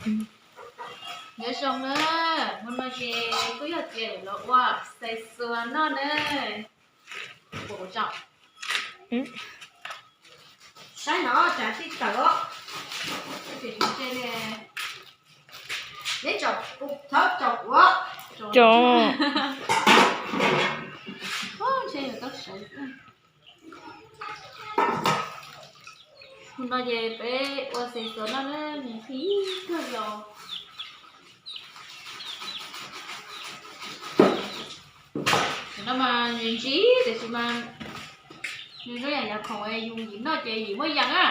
Nyob zoo na, hnub no ces kuj yog tias los ua xav xuas noj na. Saib no tsam tij tawm os. Neb tsom, thov tsom kuv. Hnub no ces peb ua xav xuas noj na, nws qhib kawg los. Tam no mas nws ntsib tiam sis mas nws zoo yam yav khoom yus yim noj ces yim muaj yam na.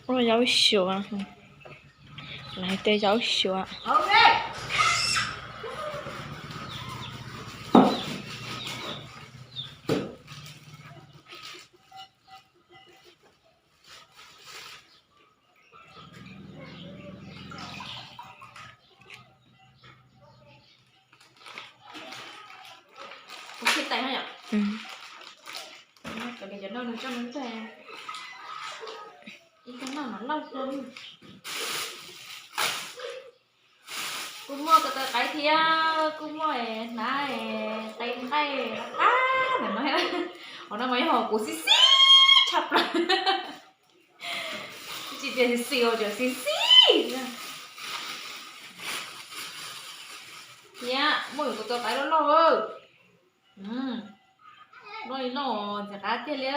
Ua zaub suav, lawv hais tias zaub suav. Kuv thiaj tais no yom. Cov li cov noj nws coj nws ntag. Ib cov noj mas lauj hlo. Kuj muaj ko taw qaib thiab kuj muaj hnav qe nqaij qab ntawm no. Hauv no mas yog hauv kuv xib xib tshaj plaws. Tsis tias xis xis os, cov xis xis. Thiab muaj yuav tus tau qaib loj loj. Noj li noj ntxim qab tiag li.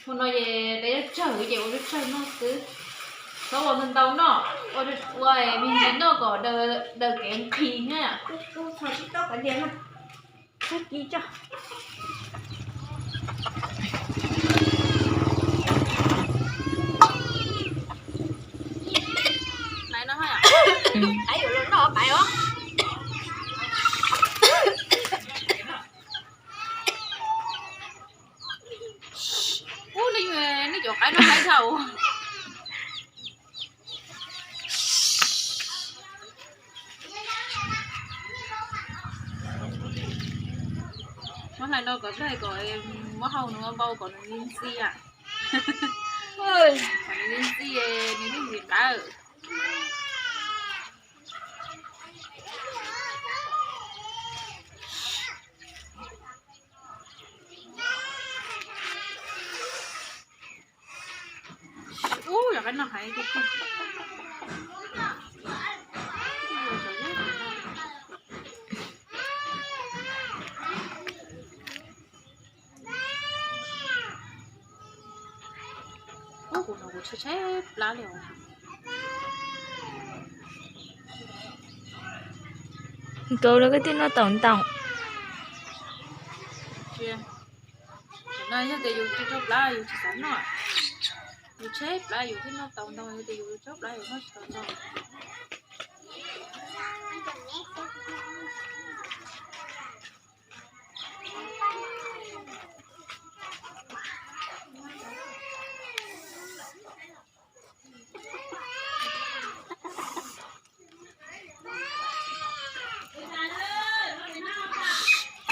Hmo no ces peb yuav tsawg ces ua tsawg noj xwb. Txhob ua ntau ntau noj, ua me ntsis noj kom daws kev nqhis na. Txhob sib txob kav liam na. Txhob ci coj. Nais no, qaib yuav los noj qaib os. Ub, nej cov qaib no qaib dhau. Muab hlais no kom dai kom muab hau nws npau kom nws li ntxi, kom nws li ntxi nws yeej ntxim qab. Ub, yog qaib no hais tiag tiag. Ub, kuv no kuv tshaib tshaib plab li os. Nkauj los koj twb noj tau ntau. Tam no yog tias yus tshaib plab yus tsis xav noj. Yus tshaib plab yus thiaj noj tau ntau, yog tias yus tshaib plab yus noj tsis tau ntau.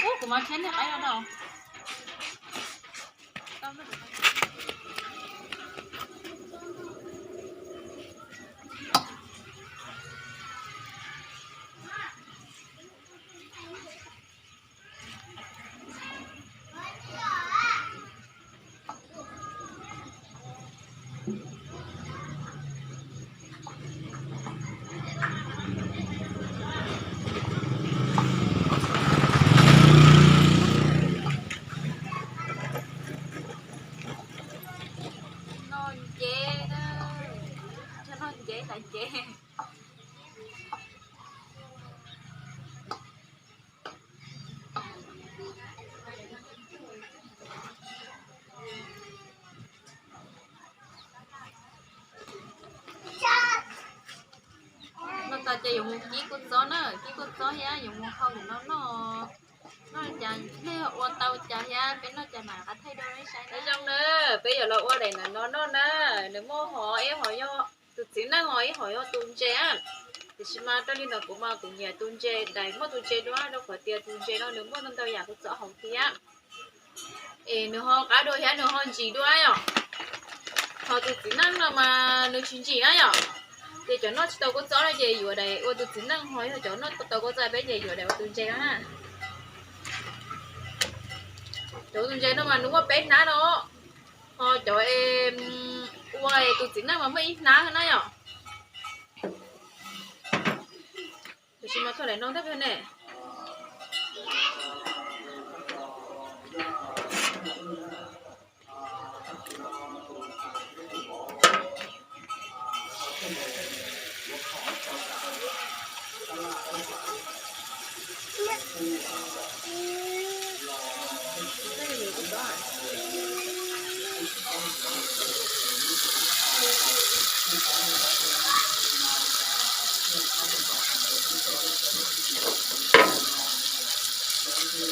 Ub, kuv mas thiab niag qaib no. Noj nceb, noj nceb hlais nceb. Noj tas ces yuav mus kib kua txob na, kib kua txob thiab yuav mus hau no noj. Noj cas nej ua tau cas thiab peb noj cas mam qab thaij rau nej saib na. Zoo na, peb yuav los ua daim ntawm no noj na, nws muaj hov eb hov yog Tus txiv neej os ib hom yog tus ntses, tiam sis mas raws li ntawm kuv mas kuv nyiam tus ntses dais muaj tus ntses dua, rau qhov tias tus ntses no nws muaj ntau ntau yam kua txob hauv thiab. Es nws ho qab dua thiab nws ho ntsim dua yom. Ho tus txiv neej no mas nws tsis ntsim na yom. Ces cov noj tsis tau kua txob no ces yuav dais ua tus txiv neej, ho yog cov noj tau kua txob peb ces yuav dais ua tus ntses no na. Cov tus ntses no mas nws muaj peb hnab no, ho cov ua tus txiv neej mas muaj ib hnab na yom. Tiam sis mas txog daim no ntag ne.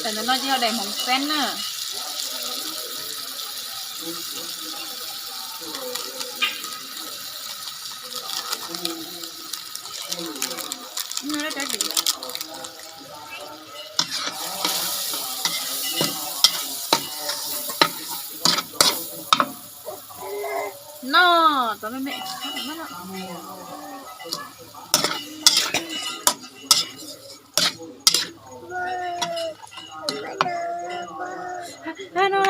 Tam ntawm no ces yog daim hmoov xeeb na. No, txov me me. No lawm.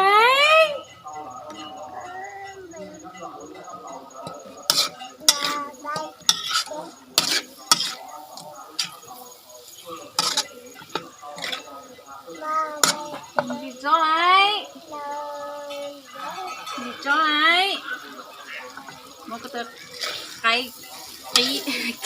Ntsis tsob lawm. Ntsis tsob lawm. Muab koj tus qaib qib. Ib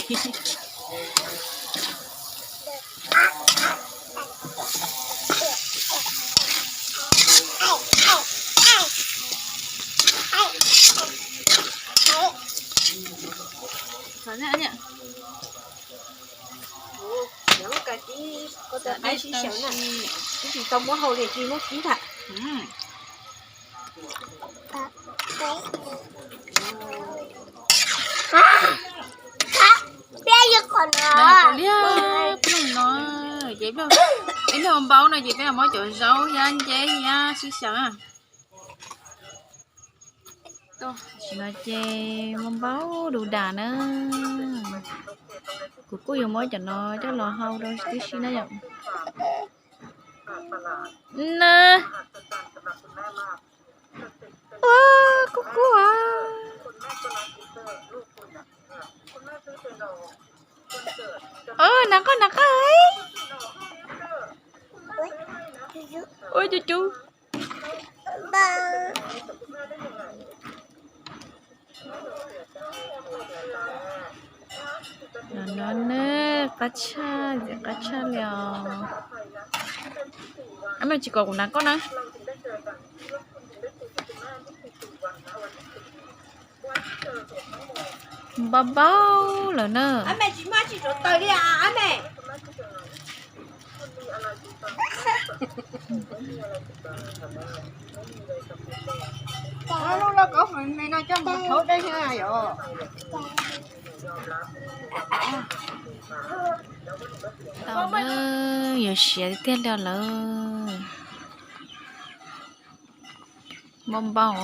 tsis tau muab hau li, tsis muab kib tham. Liab ploog no, ces peb ua npau no ces peb los muab cov zaub thiab nceb thiab sib xyaw. Tam sim no ces ua npau du dam na. Kuv kuj yuav muab cov no coj los hau rau tib si na yom. Na, ua kub kub a. Nas qoj nas qoj. Ua cub cub. No na, qab tshaj, ntxim qab tshaj li os. Ab, mas tsis kom kuv nas koj na. Npau npau lawm na. Tau na, yuav siav tiag li lawm. Npau npau.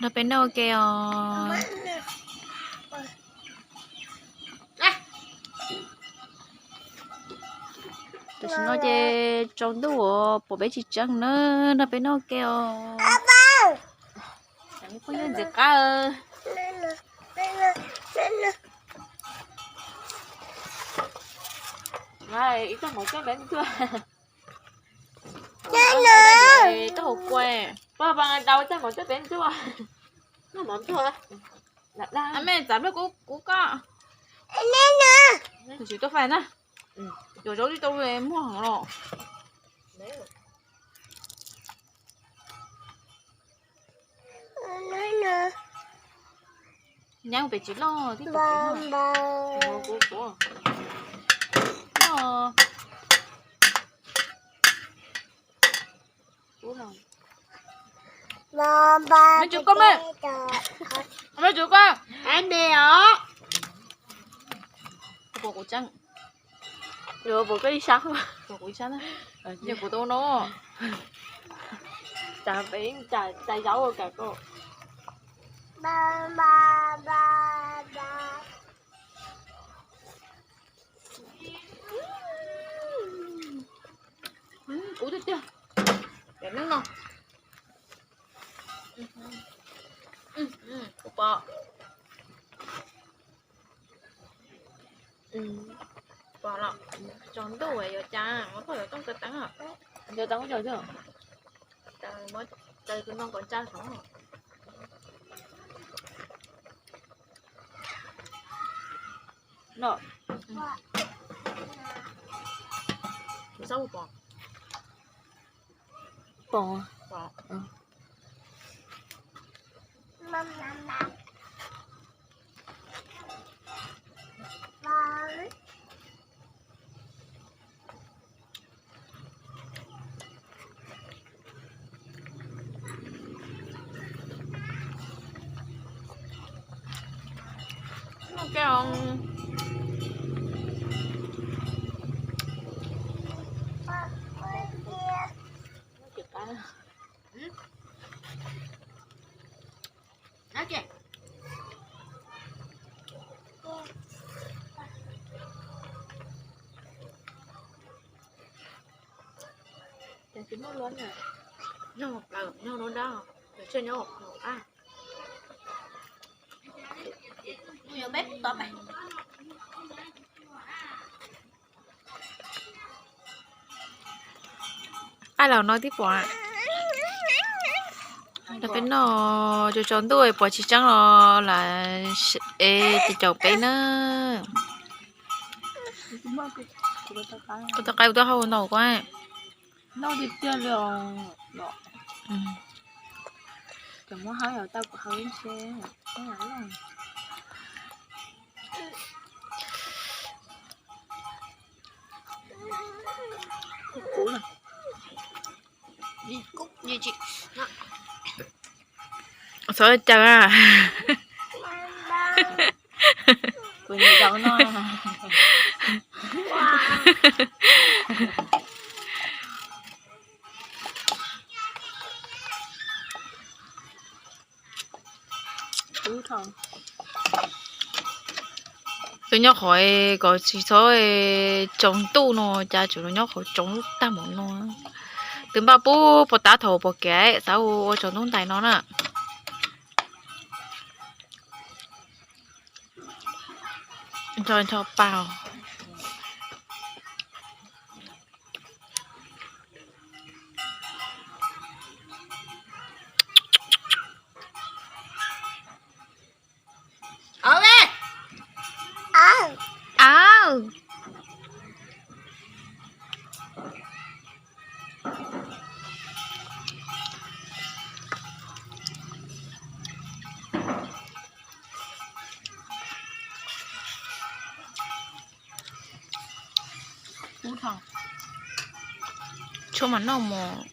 Nrog peb noj ua ke os. Tam sim no ces tsaus ntuj uas pom peb tsis tseeb na, nrog peb noj ua ke os. Phooj ywg ntxim qab. Ib txoj hmoov coj peb ntxuaj. Taub hau kua, poj pas dau txoj hmoov coj peb ntxuaj. Mej txav nplej kub kub koj. Tam sim tuaj fais na. Cov zaub tsis tau muag heev los. Nyab pem tsis loj tib tug. Mej tsis koj mej, mej tsis koj, mej os. Puas kuv tseeb? Puas koj ib sab? Puas kuv ib sab na? Yog kuv tau no. Cas peb cas zaub kam koj. Kuv tiag tiag. Pem neeb no. Kuv pom. Pom los tsaus ntuj yuav cas muab koj yuav tooj kaw teeb os. Taws tus no kom ntsa hov. No. Kuv txhob pom. Pom. Pom. Ces tsis muaj luab na, nyob hauv plawv, nyob hauv dab, nyob hauv qab. Qaij los no tib pom. Peb noj tsaus tsaus ntuj pom tsis tseeb los lawm es ces caum peb na. Kuv tau qaib ua tau hau ntau kuv. Noj tiag tiag li os. Cov muab haub tau kuv haus ib ntsis. Txhob caw. Kuv zaum no. Twb nyob qhov kom tsis txhob tsaus ntuj no cas tseem nyob qhov tsaus ntuj tag npaum no. Twb npaj pub puas tab thaum puas kev xav ua tsaus ntuj ntais no na. Ncho ncho pau. Tshuav mas noj mos.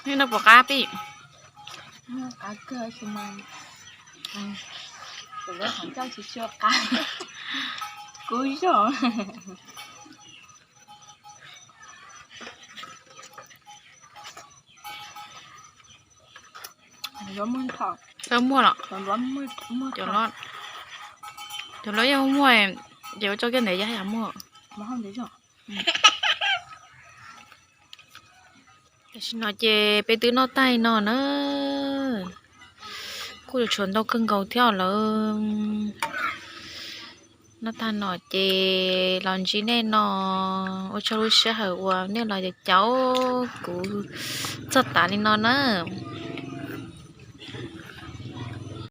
Nej noj puas qab pib? Qab kawg, tus lawv qhov ncauj tsis tshua qab. Kub zog. Muaj los, cov lawv yeej muaj, ces ua tso kiag ntev yog muaj. Tam sim no ces peb twb noj tag no na, kuj yuav tshuav ntau kawg nkaus thiab lawm. Noj tag no ces los ntsib nej no, ua tsaug lub sij hawm uas nej los caum kuv txog tas li no na.